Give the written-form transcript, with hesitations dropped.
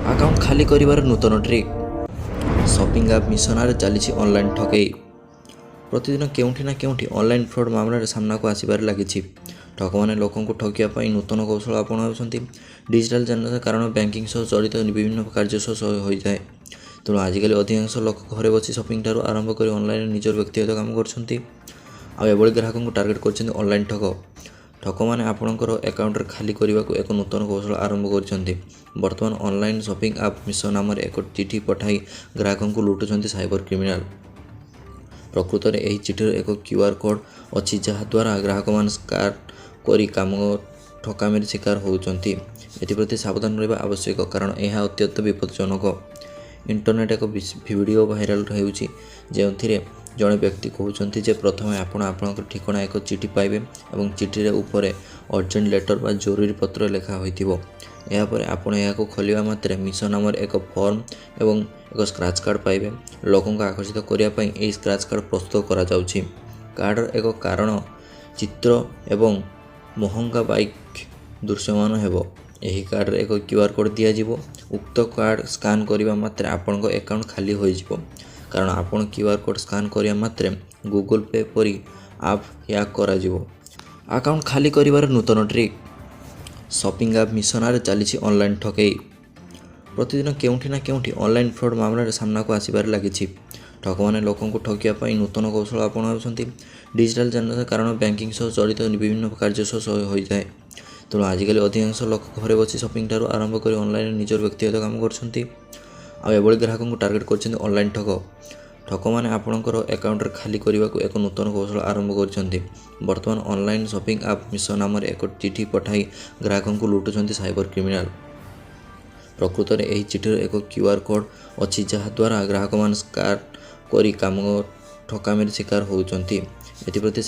Account ଖାଲି କରିବାର ନୂତନ ଟ୍ରିକ୍। ସପିଂ ଆପ୍ ମିଶୋ ନାଁରେ ଚାଲିଛି ଅନଲାଇନ୍ ଠକେଇ। ପ୍ରତିଦିନ କେଉଁଠି ନା କେଉଁଠି ଅନଲାଇନ୍ ଫ୍ରଡ୍ ମାମଲାରେ ସାମ୍ନାକୁ ଆସିବାରେ ଲାଗିଛି। ଠକମାନେ ଲୋକଙ୍କୁ ଠକିବା ପାଇଁ ନୂତନ କୌଶଳ ଆପଣାଉଛନ୍ତି। ଡିଜିଟାଲ ଜେନେରେସନ୍ କାରଣ ବ୍ୟାଙ୍କିଂ ସହ ଜଡ଼ିତ ବିଭିନ୍ନ କାର୍ଯ୍ୟ ସହ ହୋଇଥାଏ। ତେଣୁ ଆଜିକାଲି ଅଧିକାଂଶ ଲୋକ ଘରେ ବସି ସପିଂ ଠାରୁ ଆରମ୍ଭ କରି ଅନଲାଇନରେ ନିଜର ବ୍ୟକ୍ତିଗତ କାମ କରୁଛନ୍ତି। ଆଉ ଏଭଳି ଗ୍ରାହକଙ୍କୁ ଟାର୍ଗେଟ୍ କରିଛନ୍ତି ଅନଲାଇନ୍ ଠକ। ଠକମାନେ ଆପଣଙ୍କର ଆକାଉଣ୍ଟରେ ଖାଲି କରିବାକୁ ଏକ ନୂତନ କୌଶଳ ଆରମ୍ଭ କରିଛନ୍ତି। ବର୍ତ୍ତମାନ ଅନଲାଇନ୍ ସପିଂ ଆପ୍ ମିଶୋ ନାମରେ ଏକ ଚିଠି ପଠାଇ ଗ୍ରାହକଙ୍କୁ ଲୁଟୁଛନ୍ତି ସାଇବର କ୍ରିମିନାଲ। ପ୍ରକୃତରେ ଏହି ଚିଠିର ଏକ କ୍ୟୁଆର୍ କୋଡ୍ ଅଛି, ଯାହା ଦ୍ୱାରା ଗ୍ରାହକମାନେ ସ୍କାନ୍ କରି କାମ ଠକାମିର ଶିକାର ହେଉଛନ୍ତି। ଏଥିପ୍ରତି ସାବଧାନ ରହିବା ଆବଶ୍ୟକ, କାରଣ ଏହା ଅତ୍ୟନ୍ତ ବିପଦଜନକ। ଇଣ୍ଟରନେଟ୍ ଏକ ଭିଡ଼ିଓ ଭାଇରାଲ ହେଉଛି, ଯେଉଁଥିରେ ଜଣେ ବ୍ୟକ୍ତି କହୁଛନ୍ତି ଯେ ପ୍ରଥମେ ଆପଣ ଆପଣଙ୍କ ଠିକଣା ଏକ ଚିଠି ପାଇବେ ଏବଂ ଚିଠିରେ ଉପରେ ଅର୍ଜେଣ୍ଟ ଲେଟର ବା ଜରୁରୀ ପତ୍ର ଲେଖା ହୋଇଥିବ। ଏହାପରେ ଆପଣ ଏହାକୁ ଖୋଲିବା ମାତ୍ରେ ମିଶୋ ନାମରେ ଏକ ଫର୍ମ ଏବଂ ଏକ ସ୍କ୍ରାଚ୍ କାର୍ଡ଼ ପାଇବେ। ଲୋକଙ୍କୁ ଆକର୍ଷିତ କରିବା ପାଇଁ ଏହି ସ୍କ୍ରାଚ୍ କାର୍ଡ଼ ପ୍ରସ୍ତୁତ କରାଯାଉଛି। କାର୍ଡ଼ର ଏକ କାରର ଚିତ୍ର ଏବଂ ମହଙ୍ଗା ବାଇକ୍ ଦୃଶ୍ୟମାନ ହେବ। ଏହି କାର୍ଡ଼ରେ ଏକ କ୍ୟୁଆର୍ କୋଡ଼୍ ଦିଆଯିବ। ଉକ୍ତ କାର୍ଡ଼ ସ୍କାନ୍ କରିବା ମାତ୍ରେ ଆପଣଙ୍କ ଆକାଉଣ୍ଟ ଖାଲି ହୋଇଯିବ, କାରଣ ଆପଣ କ୍ୟୁଆର୍ କୋଡ଼୍ ସ୍କାନ୍ କରିବା ମାତ୍ରେ ଗୁଗଲ୍ ପେ ପରି ଆପ୍ ହ୍ୟାକ୍ କରାଯିବ। ଆକାଉଣ୍ଟ ଖାଲି କରିବାର ନୂତନ ଟ୍ରିକ୍। ସପିଂ ଆପ୍ ମିଶୋ ନାଁରେ ଚାଲିଛି ଅନଲାଇନ୍ ଠକେଇ। ପ୍ରତିଦିନ କେଉଁଠି ନା କେଉଁଠି ଅନଲାଇନ୍ ଫ୍ରଡ୍ ମାମଲାରେ ସାମ୍ନାକୁ ଆସିବାରେ ଲାଗିଛି। ଠକମାନେ ଲୋକଙ୍କୁ ଠକିବା ପାଇଁ ନୂତନ କୌଶଳ ଆପଣାଉଛନ୍ତି। ଡିଜିଟାଲ ଜେନେରେସନ୍ କାରଣ ବ୍ୟାଙ୍କିଂ ସହ ଜଡ଼ିତ ବିଭିନ୍ନ କାର୍ଯ୍ୟ ସହ ହୋଇଥାଏ। ତେଣୁ ଆଜିକାଲି ଅଧିକାଂଶ ଲୋକ ଘରେ ବସି ସପିଂ ଠାରୁ ଆରମ୍ଭ କରି ଅନଲାଇନରେ ନିଜର ବ୍ୟକ୍ତିଗତ କାମ କରୁଛନ୍ତି। ଆଉ ଏଭଳି ଗ୍ରାହକଙ୍କୁ ଟାର୍ଗେଟ୍ କରିଛନ୍ତି ଅନଲାଇନ୍ ଠକ। ଠକମାନେ ଆପଣଙ୍କର ଆକାଉଣ୍ଟରେ ଖାଲି କରିବାକୁ ଏକ ନୂତନ କୌଶଳ ଆରମ୍ଭ କରିଛନ୍ତି। ବର୍ତ୍ତମାନ ଅନଲାଇନ୍ ସପିଂ ଆପ୍ ମିଶୋ ନାମରେ ଏକ ଚିଠି ପଠାଇ ଗ୍ରାହକଙ୍କୁ ଲୁଟୁଛନ୍ତି ସାଇବର କ୍ରିମିନାଲ। ପ୍ରକୃତରେ ଏହି ଚିଠିର ଏକ କ୍ୟୁଆର୍ କୋଡ଼୍ ଅଛି, ଯାହା ଦ୍ୱାରା ଗ୍ରାହକମାନେ ସ୍କାନ୍ କରି କାମ ଠକାମିର ଶିକାର ହେଉଛନ୍ତି। ଏଥିପ୍ରତି